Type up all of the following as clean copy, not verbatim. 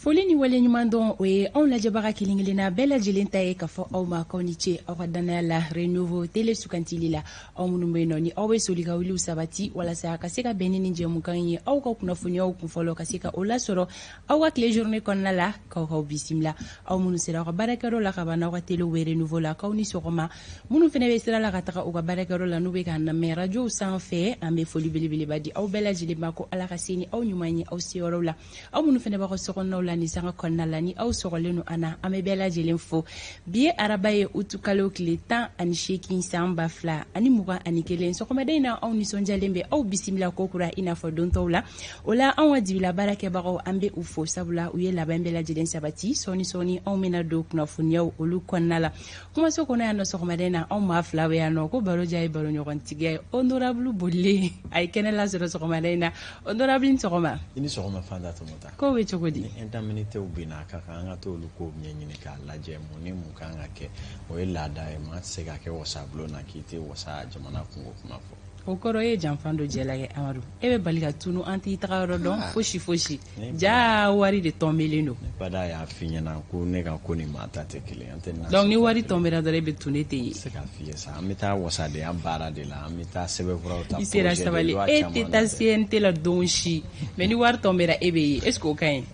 Foli ni waleɲuman dɔn, o ye anw lajɛbaga kelen kelenna bɛɛ lajɛlen ta ye, k'a fɔ aw ma k'aw ni ce aw ka dannaya la Renouveau Télé sugantili la. Aw minnu bɛ yen nɔ, ni aw bɛ soli ka wuliw sabati walasa ka se ka bɛn ni nin jɛmukan ye, aw ka kunnafoniyaw kunfɔlɔ ka se ka o lasɔrɔ aw ka tile journée kɔnɔna la, k'aw bisimila. Aw minnu sera aw ka baarakɛyɔrɔ la ka ban n'aw ka telew bɛ Renouveau la, k'aw ni sɔgɔma. Minnu fana bɛ sira la ka taga u ka baarakɛyɔrɔ la, n'u bɛ k'an lamɛn radiow sanfɛ, an bɛ foli belebeleba di aw bɛɛ lajɛlen ma, ko Ala ka se ni aw ɲuman ye aw seyɔrɔw la. Aw minnu fana b'aw ka sokɔnɔnaw la nin sanga kɔnɔna la, ni aw sɔgɔlen don an na, an bɛ bɛɛ lajɛlen fo. Bi ye araba ye, utukalo tile 18, san 2021. Sɔgɔmada in na, anw nisɔndiyalen bɛ aw bisimila ko kura i n'a fɔ don tɔw la. O la, anw ka dibila baarakɛbagaw, an bɛ u fo, sabula u ye labɛn bɛɛ lajɛlen sabati. Sɔɔni sɔɔni, anw bɛna don kunnafoniyaw olu kɔnɔna la. Kumaso kɔnɔ yan nɔ, sɔgɔmada in na, anw maa fila bɛ yan nɔ. Ko baro diya ye baro ɲɔgɔntigiya ye. Honorable bolilen, a ye kɛnɛ lasɔrɔ sɔgɔmada in na. Honorable, ni sɔgɔma. I ni sɔgɔma, Fanta Tɔmɔta. Ko bɛ cogo di? Ni indemnitéw bɛ na, a ka kan an ka t'olu kow ɲɛɲini k'a lajɛ, mun ni mun kan ka kɛ. O ye laada ye, maa tɛ se ka kɛ wasabulon na k'i tɛ wasa jamana kunko kuma fɔ. O kɔrɔ e ye janfan dɔ jɛ la kɛ. Amadu, e bɛ bali ka tunu, an t'i taga yɔrɔ dɔn fosi fosi. Ja wari de tɔnbelen don. Ne bada y'a f'i ɲɛna ko ne ka ko ni maa ta tɛ kelen, an tɛ. Donc ni wari tɔnbera dɔrɔn, e bɛ tun, ne tɛ yen. Se k'a f'i ye sa, an bɛ taa wasadenya baara de la, an bɛ taa sɛbɛnfuraw ta. I sera sabali, e tɛ taa CNT la don si, mais ni wari tɔnbera, e bɛ yen. Est ce que o ka ɲi?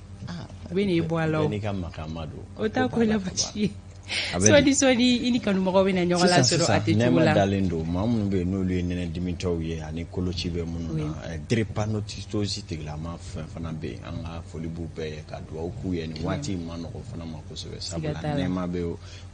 U bɛ n'i bɔ a la o. Bɛɛ n'i ka makama don. O t'a ko la basi ye. Sɔɔni sɔɔni, i ni kanumɔgɔw bɛna ɲɔgɔn lasɔrɔ a tɛ cogo la. Nɛɛma dalen don maa minnu bɛ yen, n'olu ye nɛnɛdimitɔw ye ani koloci bɛ minnu na, drépanocytose tigilama fɛn fana bɛ yen, an ka foli b'u bɛɛ ye ka dugawu k'u ye. Nin waati in ma nɔgɔn fana ma kosɛbɛ, sabula nɛɛma bɛ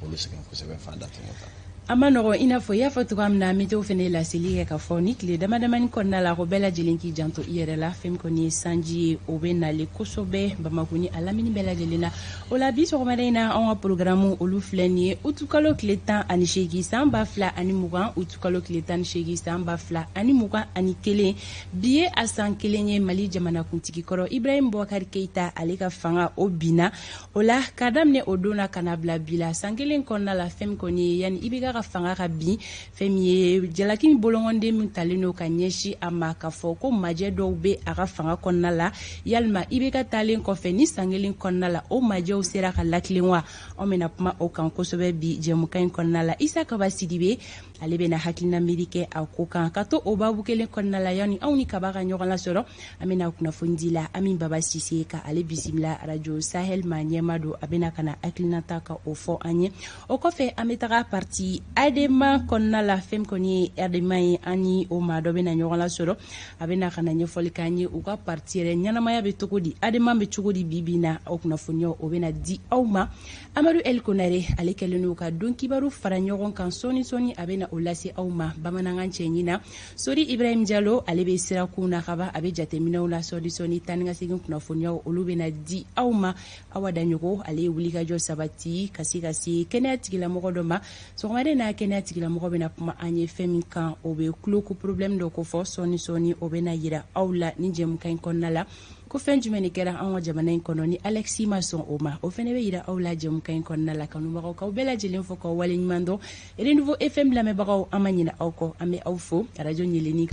olu sɛgɛn kosɛbɛ, Fanta Tɔmɔta. A ma nɔgɔn. I n'a fɔ i y'a fɔ cogoya min na, météo fana ye laseli kɛ k'a fɔ ni tile dama damani kɔnɔna la, ko bɛɛ lajɛlen k'i janto i yɛrɛ la. Fɛn min kɔni ye sanji ye, o bɛ nalen kosɛbɛ Bamakɔ ni a lamini bɛɛ lajɛlen na. O la, bi sɔgɔmada in na, anw ka programme olu filɛ nin ye: utukalo tile 18, san 2020, utukalo tile 18, san 2021. Bi ye a san kelen ye Mali jamanakuntigi kɔrɔ Ibrahim Boubacar Keïta, ale ka fanga o binna. O la, ka daminɛ o don na ka na bila bi la, san kelen kɔnɔna la, fɛn min kɔni ye yanni IBK ka fanga ka bin, fɛn min ye jalaki bolonkɔnden min talen don ka ɲɛsin a ma, k'a fɔ ko majɛ dɔw bɛ a ka fanga kɔnɔna la, yalima IBK taalen kɔfɛ ni san kelen kɔnɔna la, o majɛw sera ka latilen wa? Anw bɛna kuma o kan kosɛbɛ bi jɛmukan in kɔnɔna la. Isa Kaba Sidibe, ale bɛna hakilina miiri kɛ a ko kan. Ka to o babu kelen kɔnɔna la, yanni anw ni Kaba ka ɲɔgɔn lasɔrɔ, an bɛna kunnafoni di la Ami Baba Sise, ka ale bisimila, Radio Sahel ma ɲɛma don. A bɛna ka na hakilina ta ka o fɔ an ye. O kɔfɛ, an bɛ taga parti ADEMA kɔnɔna la. Fɛn kɔni ye ADEMA ye, an ni o maa dɔ bɛna ɲɔgɔn lasɔrɔ. A bɛna ka na ɲɛfɔli k'an ye, u ka parti yɛrɛ ɲɛnamaya bɛ cogo di, ADEMA bɛ cogo di bi bi na. O kunnafoniyaw, o bɛna di aw ma. Amadu El Konare, ale kɛlen don ka don kibaru fara ɲɔgɔn kan. Sɔɔni sɔɔni, a bɛna o lase aw ma bamanankan cɛɲi na. Sori Ibrahim Jalo, ale bɛ sirakun na kaban, a bɛ jateminɛw la. Sɔɔni sɔɔni, taa ni ka segin kunnafoniyaw, olu bɛna di aw ma. Awa Daɲɔgɔ, ale ye wulikajɔ sabati ka se ka se kɛnɛya tigilamɔgɔ dɔ ma. Sɔgɔmada n'a kɛnɛya tigilamɔgɔ bɛna kuma an ye fɛn min kan, o bɛ tuloko problème dɔ ko fɔ. Sɔɔni sɔɔni, o bɛna yira aw la ni jɛmukan in kɔnɔna la, ko fɛn jumɛn de kɛra an ka jamana in kɔnɔ ni Alexis ma sɔn o ma. O fɛnɛ bɛ yira aw la jɛmukan in kɔnɔna la. Kanubagaw, k'aw bɛɛ lajɛlen fo k'aw waleɲuman dɔn. Renouveau FM lamɛnbagaw, an ma ɲinɛ aw kɔ, an bɛ aw fo radio ɲɛlɛnni.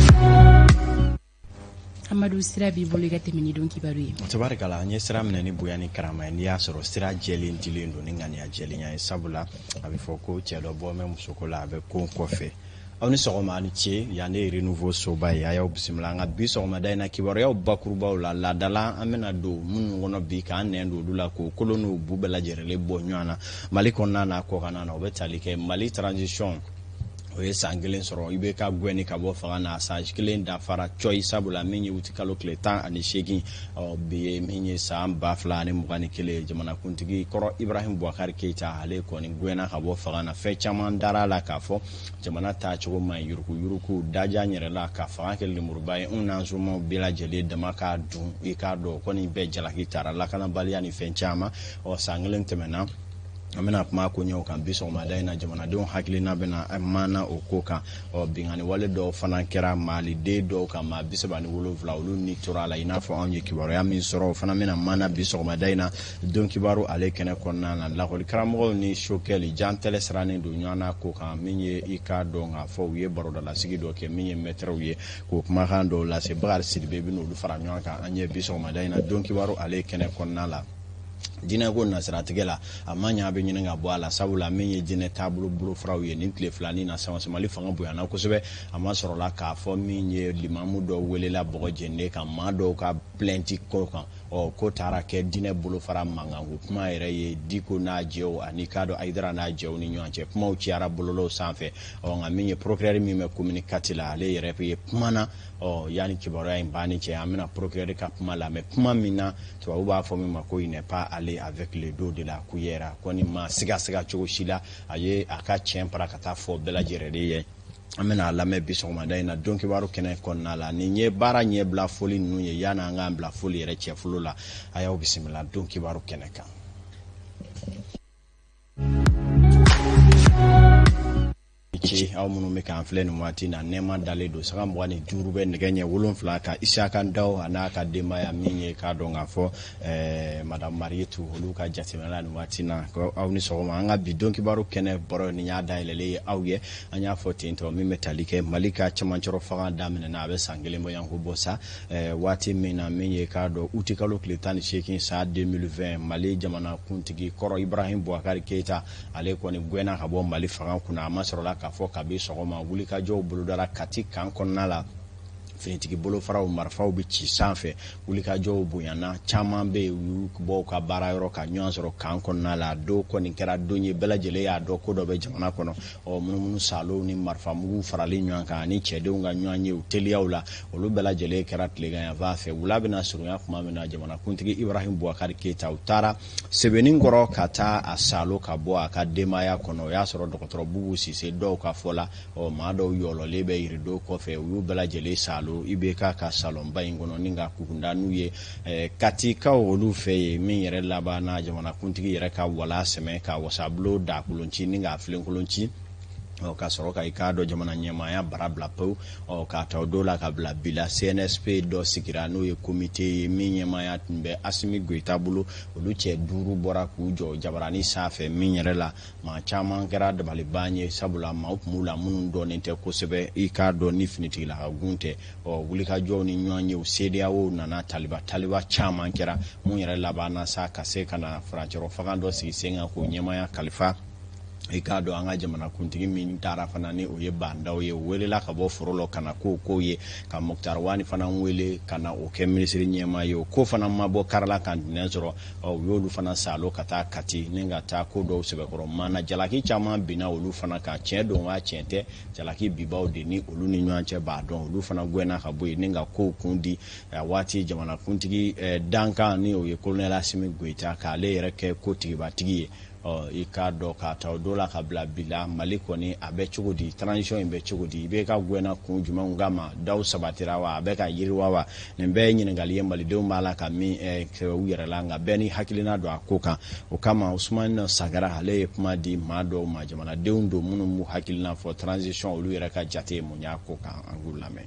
Amadu, sira b'i bolo i ka tɛmɛ ni don kibaru ye. Tabarikala, an ye sira minɛ ni bonya ni karama ye, n'i y'a sɔrɔ sira jɛlen dilen don ni ŋaniya jɛlenya ye, sabula a bɛ fɔ ko cɛ dɔ bɔ bɛ musoko la, a bɛ ko kɔfɛ. Aw ni sɔgɔma, ani ce. Yan ne ye Renouveau soba ye, a y'aw bisimila an ka bi sɔgɔmada in na kibaruyaw bakurubaw la. Laadala, an bɛna don minnu kɔnɔ bi, k'an nɛn don olu la, k'o kolo n'o bu bɛɛ lajɛlen bɔ ɲɔgɔn na Mali kɔnɔna na, kɔkanna na, o bɛ tali kɛ Mali transition, o ye san kelen sɔrɔ, IBK gɛnni ka bɔ fanga na, san kelen dafara cɔyi, sabula min ye uti kalo tile 18, bi ye min ye san 2021, jamanakuntigi kɔrɔ Ibrahim Boubacar Keïta, ale kɔni gɛnna ka bɔ fanga na. Fɛn caman dara la k'a fɔ jamana taacogo man ɲi, yuruguyurugu, daja yɛrɛ la, ka fanga kɛ lemuruba ye, n n'an somaw bɛɛ lajɛlen dama k'a dun. I k'a dɔn kɔni bɛɛ jalaki taara lakanabaliya ni fɛn caman. Ɔ, san kelen tɛmɛna, an bɛna kuma koɲɛw kan bi sɔgɔmada in na. Jamanadenw hakilina bɛna maana o ko kan. Ɔ, binkanni wale dɔw fana kɛra maliden dɔw kan, maa 37, olu ni tora a la, i n'a fɔ anw ye kibaruya min sɔrɔ. O fana bɛna maana bi sɔgɔmada in na don kibaru ale kɛnɛ kɔnɔna na. Lakɔli karamɔgɔw ni sokɛli jan tɛlɛ sirannen don ɲɔgɔn na ko kan min ye, i k'a dɔn k'a fɔ u ye barodalasigi dɔ kɛ, min ye mɛtɛrɛw ye, k'o kumakan dɔw lase. Bakari Sidibe bɛ n'olu fara ɲɔgɔn kan an ye bi sɔgɔmada in na don kibaru ale kɛnɛ kɔnɔna la. Diinɛko nasiratigɛ la, a ma ɲɛ, a bɛ ɲini ka bɔ a la, sabula min ye diinɛ taabolo bolofaraw ye, nin tile filanin na, samasamali fanga bonyana kosɛbɛ. A ma sɔrɔla k'a fɔ min ye limamu dɔ welela bɔgɔ jeninen kan maa dɔw ka plainte ko kan. Ɔ, ko taara kɛ diinɛ bolofara mankanko kuma yɛrɛ ye Diko n'a jɛw ani k'a dɔn Ayidara n'a jɛw ni ɲɔgɔn cɛ. Kumaw cayara bɔlɔlɔw sanfɛ. Ɔ, nka min ye procureur min bɛ commune 4 la, ale yɛrɛ ye kuma na. Ɔ, yanni kibaruya in banni cɛ, an bɛna procureur ka kuma lamɛn, kuma min na tubabu b'a fɔ min ma ko il n'est pas allé avec le dos de la cuillère. Kɔni ma sigasiga cogo si la, a ye a ka tiɲɛ para ka taa fɔ bɛɛ lajɛlen ye. An bɛna a lamɛn bi sɔgɔmada in na don kibaru kɛnɛ kɔnɔna la. Nin ye baara ɲɛbila foli ninnu ye. Yanni an k'an bila foli yɛrɛ cɛfolo la, a y'aw bisimila don kibaru kɛnɛ kan. Ci aw minnu bɛ k'an filɛ nin waati na, nɛɛma dalen don. Sanga 25 bɛ nɛgɛ ɲɛ 7 ka Isaka Ndaw a n'a ka denbaya min ye k'a dɔn k'a fɔ madame Marietu, olu ka jateminɛ la nin waati na, ko aw ni sɔgɔma. An ka bi don kibaru kɛnɛ bɔrɔ ni y'a dayɛlɛlen ye aw ye. An y'a fɔ ten tɔ, min bɛ tali kɛ Mali ka cɛmancɛrɔ fanga daminɛna, a bɛ san kelen bɔɲɔgɔnko bɔ sa. Waati min na min ye k'a dɔn utikalo tile 18 san 2020, Mali jamana kuntigi kɔrɔ Ibrahim Boubacar Keita, ale kɔni gɛnna ka bɔ Mali fanga kunna. A ma sɔrɔla k'a fɔ kabi sɔgɔma wulikajɔw bolodara Kati kan kɔnɔna la. Finitigi bolofaraw marifaw bɛ ci sanfɛ, wulikajɔw bonyana, caman bɛ yen, u y'u bɔ u ka baara yɔrɔ ka ɲɔgɔn sɔrɔ kan kɔnɔna la. Don kɔni kɛra don ye, bɛɛ lajɛlen y'a dɔn ko dɔ bɛ jamana kɔnɔ. Ɔ, munumunu salow ni marifamugu farali ɲɔgɔn kan ani cɛdenw ka ɲɔgɔn ye u teliyaw la, olu bɛɛ lajɛlen kɛra tilegan yanfan fɛ. Wula bɛna surunya tuma min na, jamanakuntigi Ibrahim Boubacar Keita, u taara Sebenikɔrɔ ka taa a salo ka bɔ a ka denbaya kɔnɔ. O y'a sɔrɔ dɔgɔtɔrɔ Bubu Sise dɔw ka fɔ la, ɔ, maa dɔw yɔlɔlen bɛ yirido kɔfɛ, u y'u bɛɛ lajɛlen salo IBK ka salonba in kɔnɔ ni ka kunda n'u ye Katikaw olu fɛ yen. Min yɛrɛ laban na, jamanakuntigi yɛrɛ ka wala sɛmɛ ka wasabulon dakolon ci ni k'a filenkolon ci, ɔ, ka sɔrɔ ka i k'a dɔn jamana ɲɛmaaya bara bila pewu. Ɔ, k'a ta o don la ka bila bi la, CNSP dɔ sigira, n'o ye komite ye min ɲɛmaaya tun bɛ Asimi Goyita bolo. Olu cɛ duuru bɔra k'u jɔ jabarani sanfɛ. Min yɛrɛ la, maa caman kɛra dabaliban ye, sabula maaw tun b'u la minnu dɔnnen tɛ kosɛbɛ, i k'a dɔn ni finitigilaka gun tɛ. Ɔ, wulikajɔw ni ɲɔgɔn ye, CEDEAO nana, taliba taliba caman kɛra. Mun yɛrɛ labanna sa, ka se ka na furancɛrɔ fanga dɔ sigi sen kan k'o ɲɛmaaya kalifa i k'a dɔn an ka jamanakuntigi min taara fana, ni o ye Bah N'Daw ye. O welela ka bɔ foro la ka na k'o kow ye, ka Moctar Ouane fana wele ka na o kɛ minisiri ɲɛmaa ye. O ko fana ma bɔ karila ka ntɛnɛn sɔrɔ. Ɔ, u y'olu fana salo ka taa Kati ni ka taa ko dɔw sɛbɛkɔrɔ maana. Jalaki caman binna olu fana kan. Tiɲɛ don wa tiɲɛ tɛ, jalaki bibaw de ni olu ni ɲɔgɔn cɛ b'a dɔn. Olu fana gɛnna ka bɔ yen ni ka kow kun di waati jamanakuntigi dankan, ni o ye colonel Asimi Goyita, k'ale yɛrɛ kɛ ko tigibatigi ye. Ɔ, i k'a dɔn k'a ta o don la ka bila bi la, Mali kɔni a bɛ cogo di? Transition in bɛ cogo di? I bɛ ka gɛnna kun jumɛnw kama? Daw sabatira wa? A bɛ ka yiriwa wa? Nin bɛɛ ye ɲininkali ye malidenw b'a la ka min kɛ u yɛrɛ la, nka bɛɛ ni hakilina don a ko kan. O kama, Usumani Sankara, ale ye kuma di maa dɔw ma, jamanadenw don minnu b'u hakilina fɔ transition, olu yɛrɛ ka jate mun y'a ko kan. An k'u lamɛn.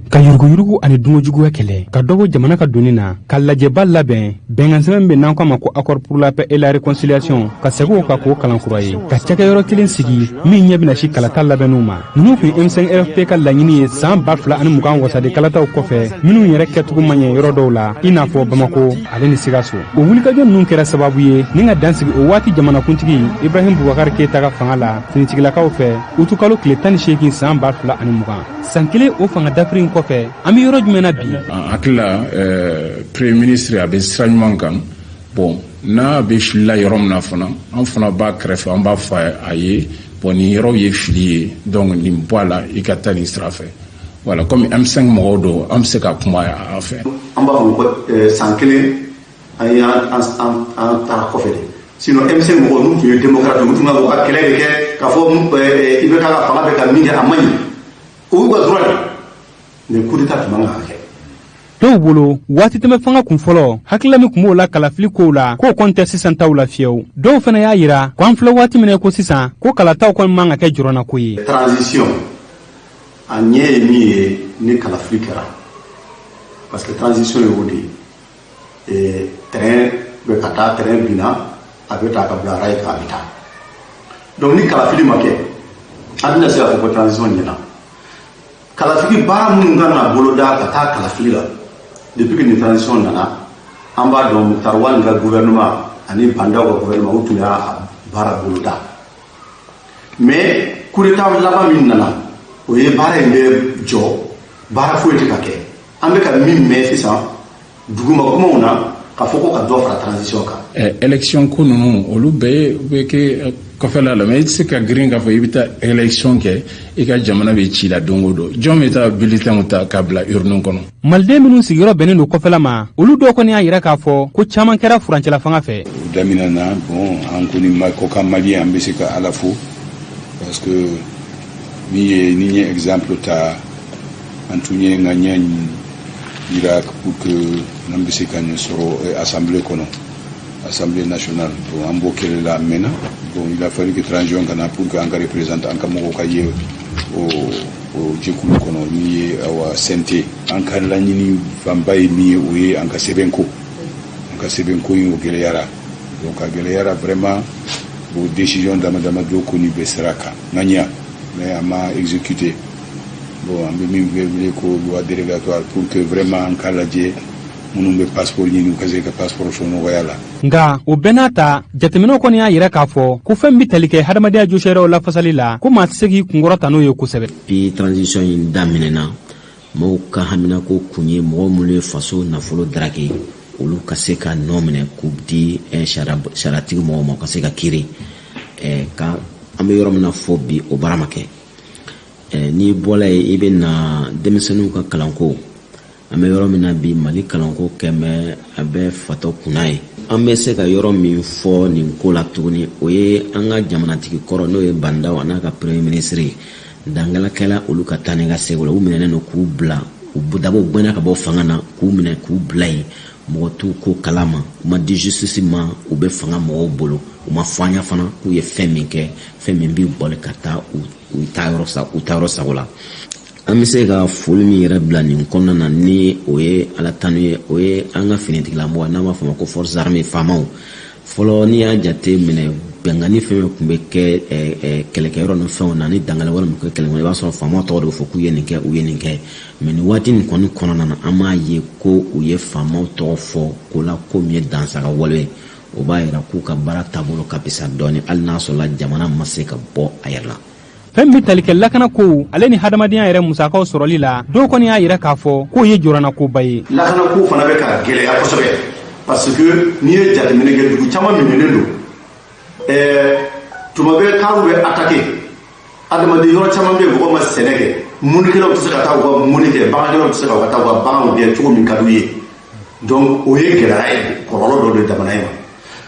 Ka yuruguyurugu ani dungojuguya kɛlɛ, ka dɔbɔ jamana ka doni na, ka lajɛba labɛn, bɛnkansɛbɛn bɛ n'an ko a ma ko Accord pour la paix et la réconciliation, ka segin o kan k'o kalan kura ye, ka cakɛyɔrɔ kelen sigi min ɲɛ bɛna si kalata labɛnniw ma. Ninnu tun ye M5 RFP ka laɲini ye san 2020 wasaden kalataw kɔfɛ, minnu yɛrɛ kɛcogo man ɲɛ yɔrɔ dɔw la, i n'a fɔ Bamako ale ni Sikaso. O wulikajɔ ninnu kɛra sababu ye ni ka dansigi o waati jamanakuntigi Ibrahim Bubakari Keyita ka fanga la finitigilakaw fɛ utukalo tile 18 san 2020. San kelen o fanga dafiri in kɔfɛ, an bɛ yɔrɔ jumɛn na bi? Hakili la, premier ministre a bɛ sira ɲuman kan. Bon, n'a bɛ fili la yɔrɔ min na fana, an fana b'a kɛrɛfɛ, an b'a fɔ a ye: bon, nin yɔrɔ ye fili ye, donc nin bɔ a la, i ka taa nin sira fɛ. Voilà, comme M5 mɔgɔw don, an bɛ se ka kuma a fɛ. An b'a fɔ ko san kelen an y'an an taara kɔfɛ de. Sinon M5 mɔgɔw, n'u tun ye démocrate, u tun ka u ka kɛlɛ de kɛ k'a fɔ IBK ka fanga bɛ ka min kɛ, a man ɲi. O y'u ka droit de, mais coup d'état tun man kan ka kɛ. Dɔw bolo, waati tɛmɛ fanga kun fɔlɔ, hakilila min tun b'o la kalafili kow la, k'o kɔni tɛ sisan taw la fiyewu. Dɔw fana y'a yira ko an filɛ waati min na ko sisan, ko kalataw kɔni man ka kɛ jɔrɔnako ye. Transition a ɲɛ ye min ye ni kalafili kɛra, parce que transition ye o de ye. Train bɛ ka taa, train binna, a bɛ ta ka bila rail kan, a bɛ taa. Donc ni kalafili ma kɛ, an tɛna se k'a fɔ ko transition ɲɛna. Kalafili baara minnu kan ka boloda ka taa kalafili la, depuis que ni transition nana. An b'a dɔn, Moctar Ouane ka gouvernement ani Bah N'Daw ka gouvernement, u tun y'a baara boloda, mais coup d'état laban min nana, o ye baara in bɛ jɔ, baara foyi tɛ ka kɛ. An bɛ ka min mɛn sisan duguma kumaw na, k'a fɔ ko ka dɔ fara transition kan. Élection ko ninnu, olu bɛɛ bɛ kɛ kɔfɛla la, mais i tɛ se ka girin k'a fɔ i bɛ taa élection kɛ, i ka jamana bɛ ci la don o don. Jɔn bɛ taa bulletin ta k'a bila urne kɔnɔ? Maliden minnu sigiyɔrɔ bɛnnen don kɔfɛla ma, olu dɔw kɔni y'a yira k'a fɔ ko caaman kɛra furancɛla fanga fɛ. O daminɛna, bon, an kɔni ma kɔkan Malien, an bɛ se ka Ala fo, parce que min ye ni ye exemple ta, an tun ye ŋaniya yira pour que n'an bɛ se ka ɲɛ sɔrɔ assemblée kɔnɔ, Assemblée nationale. Bon, an b'o kɛlɛ la a mɛnna. Bon, il a fallu que transition ka na pour que an ka représentant, an ka mɔgɔw ka ye o jɛkulu kɔnɔ. Min ye, awa, CNT, an ka laɲini fanba ye min ye, o ye an ka sɛbɛnko, an ka sɛbɛnko in, o gɛlɛyara. Donc a gɛlɛyara vraiment. O décision dama dama dɔ kɔni bɛ sira kan ŋaniya, mais a ma exécuté. Bon, an bɛ min wele ko loi dérogatoire, pour que vraiment an ka lajɛ minnu bɛ passeport ɲini, u ka se ka passeport sɔrɔ nɔgɔya la. Nga o bɛɛ n'a ta, jateminɛw kɔni y'a yira k'a fɔ ko fɛn bɛ tali kɛ hadamadenya josariyaw lafasali la, ko maa tɛ se k'i kunkɔrɔ ta n'o ye kosɛbɛ. Puis transition in daminɛna, mɔgɔw ka haminako kun ye mɔgɔ minnu ye faso nafolo daraki, olu ka se ka nɔ minɛ k'u di sariyatigi mɔgɔw ma, u ka se ka kiiri ka. An bɛ yɔrɔ min na fɔ bi, o baara ma kɛ. N'i bɔla yen, i bɛ na denmisɛnninw ka kalanko. An bɛ yɔrɔ min na bi, Mali kalanko kɛmɛ a bɛ fatɔ kunna ye. An bɛ se ka yɔrɔ min fɔ nin ko la tuguni, o ye an ka jamanatigi kɔrɔ, n'o ye Bah N'Daw, a n'a ka premier ministre ye. Dangalakɛla olu ka taa ni ka segin la, u minɛnen don k'u bila, u dabɔ gbɛnna ka bɔ fanga na, k'u minɛ k'u bila yen. Mɔgɔ t'u ko kalama, u ma di justice ma, u bɛ fanga mɔgɔw bolo. U ma fɔ an ɲɛ fana k'u ye fɛn min kɛ, fɛn min b'i bali ka taa u taayɔrɔ sa, u taayɔrɔ sago la. An bɛ se ka foli min yɛrɛ bila nin kɔnɔna na, ni o ye Ala tanu ye, o ye an ka finitigilamɔgɔ, n'an b'a fɔ o ma ko forces armées, faamaw. Fɔlɔ, n'i y'a jate minɛ, bɛnkanni fɛn fɛn tun bɛ kɛ kɛlɛkɛyɔrɔ ni fɛnw na, ni dangali wɛrɛ min kɛ kɛlɛ, i b'a sɔrɔ faamaw tɔgɔ de bɛ fɔ k'u ye nin kɛ, u ye nin kɛ. Mais nin waati nin kɔni kɔnɔna na, an b'a ye ko u ye faamaw tɔgɔ fɔ ko la, ko min ye dansaga wale ye. O b'a yira k'u ka baara taabolo ka fisa dɔɔni, hali n'a sɔrɔla jamana ma se ka bɔ a yɛrɛ la. Fɛn min bɛ tali kɛ lakana kow ale ni hadamadenya yɛrɛ musakaw sɔrɔli la, dɔw kɔni y'a yira k'a fɔ k'o ye jɔrɔnakoba ye. Lakanako fana bɛ ka gɛlɛya kosɛbɛ, parce que n'i ye jateminɛ kɛ, dugu caman minɛnen don. Tuma bɛɛ kariw bɛ attaquer adamaden. Yɔrɔ caman bɛ yen, mɔgɔ ma sɛnɛ kɛ, mɔnnikɛlaw tɛ se ka taa u ka mɔnni kɛ, bagankɛlaw tɛ se ka taa u ka baganw gɛn cogo min ka d'u ye. Donc o ye gɛlɛya ye, kɔlɔlɔ dɔ de jamana in ma.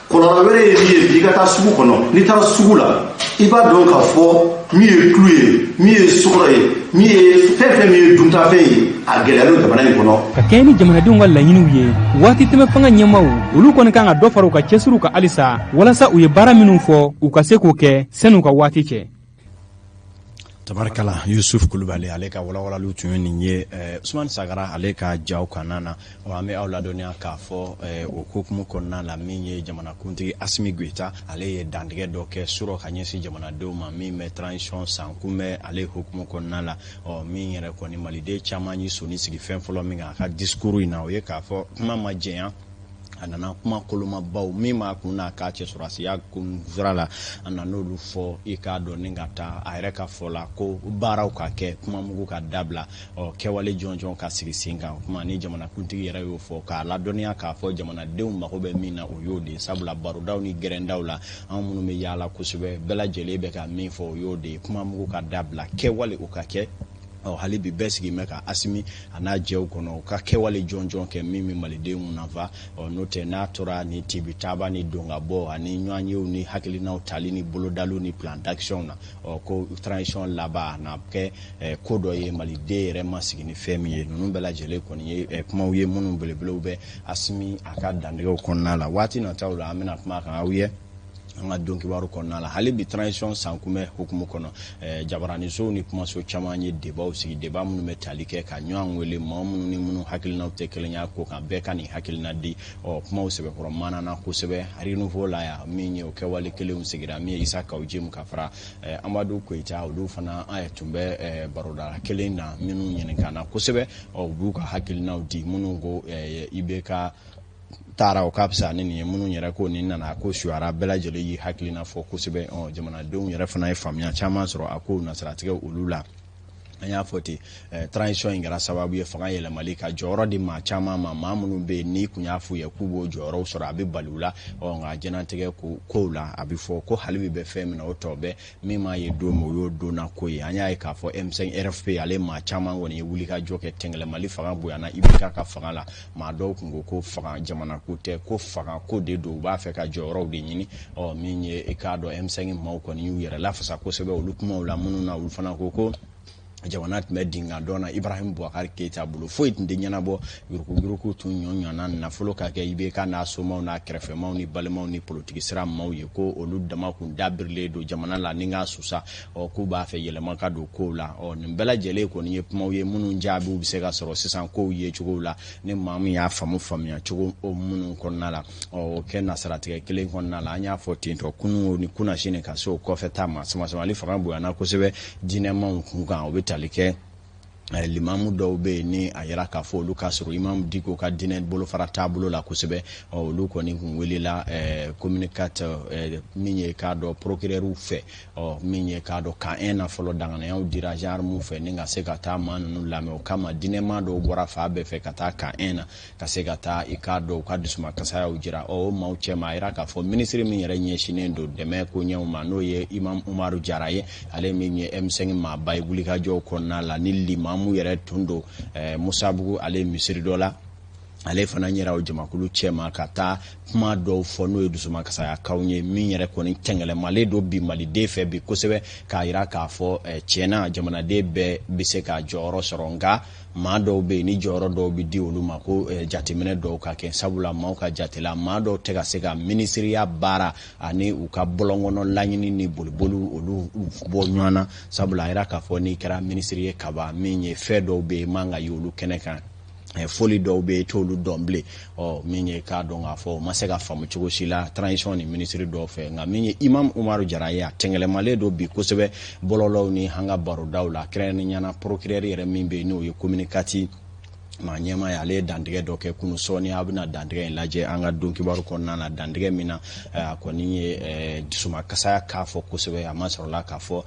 Kɔlɔlɔ wɛrɛ ye min ye bi, i ka taa sugu kɔnɔ, n'i taara sugu la, i b'a dɔn k'a fɔ min ye tulu ye, min ye sukaro ye, min ye fɛn fɛn min ye duntafɛn ye, a gɛlɛyalen jamana in kɔnɔ. Ka kɛɲɛ ni jamanadenw ka laɲiniw ye, waati tɛmɛ fanga ɲɛmaw, olu kɔni kan ka dɔ fara u ka cɛsiriw kan halisa, walasa u ye baara minnu fɔ, u ka se k'o kɛ sani u ka waati cɛ. Tabarikala, Yusuf Kulubali, ale ka walawalaliw tun ye nin ye Usumani Sagara ale ka jaw kanna na. An bɛ aw ladɔnniya k'a fɔ o kokumu kɔnɔna la, min ye jamanakuntigi Assimi Goïta, ale ye dantigɛ dɔ kɛ surɔ ka ɲɛsin jamanadenw ma, min bɛ transition san kunbɛn ale hukumu kɔnɔna la. Ɔ, min yɛrɛ kɔni maliden caman y'i soni sigi fɛn fɔlɔ min kan a ka discours in na, o ye k'a fɔ kuma ma jɛnya. A nana kuma kolomabaw min b'a kun n'a k'a cɛ sɔrɔsiya kunsira la, a nan'olu fɔ. I k'a dɔn ni ka taa a yɛrɛ ka fɔ la ko baaraw ka kɛ, kuma mugu ka dabila, ɔ, kɛwale jɔnjɔn ka sigi sen kan. O kuma ni jamanakuntigi yɛrɛ y'o fɔ k'a ladɔnniya k'a fɔ jamanadenw mago bɛ min na, o y'o de ye. Sabula barodaw ni gɛrɛndaw la, an minnu bɛ yaala kosɛbɛ, bɛɛ lajɛlen bɛ ka min fɔ, o y'o de ye: kuma mugu ka dabila, kɛwale o ka kɛ. Ɔ, hali bi bɛɛ sigi bɛ ka Assimi a n'a jɛw kɔnɔ, u ka kɛwale jɔnjɔn kɛ min bɛ malidenw nafa. Ɔ, n'o tɛ, n'a tora ni tibi taaba ni don ka bɔ ani ɲɔgɔnyew ni hakilinaw tali ni bolodaliw ni plan d'action na, ɔ, ko transition laban a na kɛ ko dɔ ye maliden yɛrɛ ma sigi ni fɛn min ye. Ninnu bɛɛ lajɛlen kɔni ye kumaw ye minnu belebelew bɛ Assimi a ka dantigɛw kɔnɔna la. Waati nataw la, an bɛna kuma kan aw ye an ka don kibaru kɔnɔna la. Hali bi transition san kunbɛn hukumu kɔnɔ, jabaranisow ni kumaso caman ye débatw sigi, débat minnu bɛ tali kɛ ka ɲɔgɔn wele, maa minnu ni minnu hakilinaw tɛ kelenya ko kan, bɛɛ ka nin hakilina di. Ɔ, kumaw sɛbɛkɔrɔ mana kosɛbɛ. Renouveau la yan, min ye o kɛwale kelenw sigira, min ye Issa Kaou Djim ka fara Amadou Koyita, olu fana tun bɛ baroda kelen na, minnu ɲininka na kosɛbɛ. Ɔ, u b'u ka hakilinaw di, minnu ko IBK taara o ka fisa ni nin ye, minnu yɛrɛ ko nin nana ko suyara, bɛɛ lajɛlen y'i hakilina fɔ kosɛbɛ. Jamanadenw yɛrɛ fana ye faamuya caman sɔrɔ a kow nasiratigɛ olu la. An y'a fɔ ten, transition in kɛra sababu ye fanga yɛlɛmali ka jɔyɔrɔ di maa caman ma, maa minnu bɛ yen n'i kun y'a f'u ye k'u b'o jɔyɔrɔw sɔrɔ, a bɛ bali u la. Nka diɲɛnatigɛ kow la, a bɛ fɔ ko hali bi bɛ fɛn min na, o tɔ bɛ min m'a ye don min, o y'o donna ko ye. An y'a ye k'a fɔ M5 RFP, ale maa caman kɔni ye wulikajɔ kɛ tɛngɛlɛmali fanga bonyana IBK ka fanga la. Maa dɔw kun ko ko fanga jamana ko tɛ, ko fanga ko de don, u b'a fɛ ka jɔyɔrɔw de ɲini. Min ye i k'a dɔn, M5 maaw kɔni y'u yɛrɛ lafasa kosɛbɛ olu kumaw la minnu na, olu fana ko ko jamana tun bɛ dinga dɔn na Ibrahim Boubacar Keita bolo, foyi tun tɛ ɲɛnabɔ, yuruguyurugu tun ɲɔ ɲɔgɔnna nafolo ka kɛ IBK n'a somaw n'a kɛrɛfɛmaw ni balimaw ni politiki sira maaw ye, ko olu dama kun dabirilen don jamana la ni k'a susa. K'u b'a fɛ yɛlɛma ka don kow la. Nin bɛɛ lajɛlen kɔni ye kumaw ye minnu jaabiw bɛ se ka sɔrɔ sisan kow ye cogo la, ni maa min y'a faamu faamuya cogo minnu kɔnɔna la. O kɛ nasaratigɛ kelen kɔnɔna la, an y'a fɔ ten tɔ kunun ni kunnasini ka se o kɔfɛ ta ma, samasamali fanga bonyana kosɛbɛ diinɛmaw kun kan. O bɛ tali kɛ limamu dɔw bɛ yen ni a yira k'a fɔ olu ka sɔrɔ Imam Diko ka diinɛ bolofara taabolo la kosɛbɛ. Olu kɔni kun welela commune 4, min ye k'a dɔn procureur fɛ, min ye k'a dɔn camp 1 na fɔlɔ, danganiyaw dira gendarmew fɛ ni ka se ka taa maa ninnu lamɛn. O kama diinɛmaa dɔw bɔra fan bɛɛ fɛ ka taa camp 1 na ka se ka taa i k'a dɔn u ka dusumakasaya jira. O maaw cɛma, a yira k'a fɔ minisiri min yɛrɛ ɲɛsinnen don dɛmɛ koɲɛw ma, n'o ye Imam Umaru Jara ye, ale min ye M5 maaba ye wulikajɔw kɔnɔna la, ni limamu yɛrɛ tun don Musabugu, ale misiri dɔ la, ale fana yɛrɛ o jamakulu cɛma ka taa kuma dɔw fɔ, n'o ye dusumakasayakaw ye, min yɛrɛ kɔni tɛngɛlɛmalen don bi maliden fɛ bi kosɛbɛ, k'a yira k'a fɔ tiɲɛna jamanaden bɛɛ bɛ se ka jɔyɔrɔ sɔrɔ, nka maa dɔw bɛ yen ni jɔyɔrɔ dɔw bɛ di olu ma, ko jateminɛ dɔw ka kɛ, sabula maaw ka jate la, maa dɔw tɛ ka se ka minisiriya baara ani u ka bɔlɔnkɔnɔ laɲini ni boliboli olu bɔ ɲɔgɔn na, sabula a yira k'a fɔ n'i kɛra minisiri ye kaban, min ye fɛn dɔw bɛ yen man ka ye olu kɛnɛ kan, foli dɔw bɛ yen i t'olu dɔn bilen. Min ye k'a dɔn k'a fɔ o ma se ka faamu cogo si la transition ni minisiri dɔw fɛ. Nka min ye Imam Umaru Jara ye, a tɛngɛlɛmalen don bi kosɛbɛ bɔlɔlɔw ni an ka barodaw la, kɛrɛnkɛrɛnnenya la procureur yɛrɛ min bɛ yen, n'o ye commune 4 maa ɲɛmaa ye, ale ye dantigɛ dɔ kɛ kunun. Sɔɔni a bɛna dantigɛ in lajɛ an ka don kibaru kɔnɔna na, dantigɛ min na a kɔni ye dusumakasaya k'a fɔ kosɛbɛ. A ma sɔrɔla k'a fɔ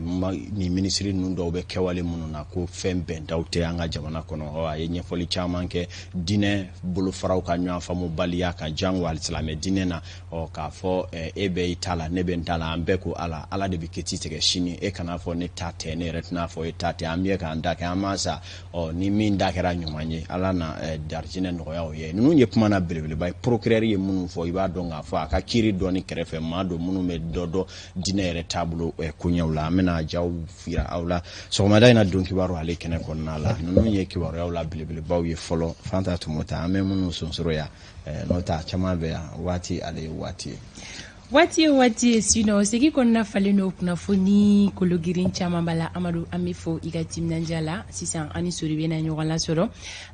nin minisiri ninnu dɔw bɛ kɛwale minnu na, ko fɛn bɛntaw tɛ an ka jamana kɔnɔ. A ye ɲɛfɔli caman kɛ diinɛ bolofaraw ka ɲɔgɔn faamubaliya kan, jango alisilamɛ diinɛ na, k'a fɔ e bɛ i ta la, ne bɛ n ta la, an bɛɛ ko Ala, Ala de bɛ kiti tigɛ sini. E kana fɔ ne ta tɛ, ne yɛrɛ tɛna fɔ e ta tɛ, an bɛ k'an ta kɛ, an ma sa. Ni min da kɛra ɲuman ye, Ala na darijinɛ nɔgɔya o ye. Ninnu ye kuma na belebeleba ye procureur ye minnu fɔ. I b'a dɔn k'a fɔ a ka kiiri dɔɔni kɛrɛfɛ, maa don minnu bɛ dɔ dɔn diinɛ yɛrɛ taabolo koɲɛw la. An bɛna jaw yira aw la sɔgɔmada in na don kibaru ale kɛnɛ kɔnɔna la. Ninnu ye kibaruyaw la belebelebaw ye fɔlɔ. Fanta Tumota, an bɛ minnu sonsoro yan, n'o tɛ a caman bɛ yan. Waati ale ye waati ye. Waati ye waati ye, sinon segi kɔnɔna falen don kunnafoni kologirin caman b'a la. Amadu, an bɛ fo i ka timinandiya la. Sisan an ni Sori bɛna ɲɔgɔn lasɔrɔ.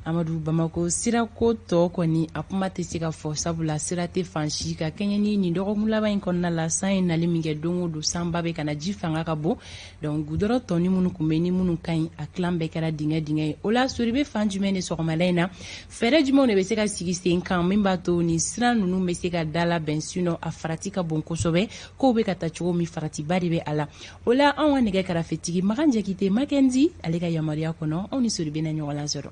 Amadu, Bamako sirako tɔ kɔni, a kuma tɛ se ka fɔ, sabula sira tɛ fan si ka kɛɲɛ ni nin dɔgɔkun laban in kɔnɔna la. San ye nali min kɛ, don o don sanba bɛ ka na, ji fanga ka bon, donc gudɔrɔn tɔni minnu tun bɛ ni minnu ka ɲi, a tilan bɛɛ kɛra dingɛ dingɛ ye. O la, Sori bɛ fan jumɛn de sɔgɔmada in na? Fɛɛrɛ jumɛnw de bɛ se ka sigi sen kan min b'a to nin sira ninnu bɛ se ka dalabɛn? Sinon a farati ka bon kosɛbɛ, kow bɛ ka taa cogo min, faratiba de bɛ a la. O la, anw ka nɛgɛ karafetigi Makan Jakite Makenzi, ale ka yamaruya kɔnɔ, anw ni Sori bɛna ɲɔgɔn lasɔrɔ.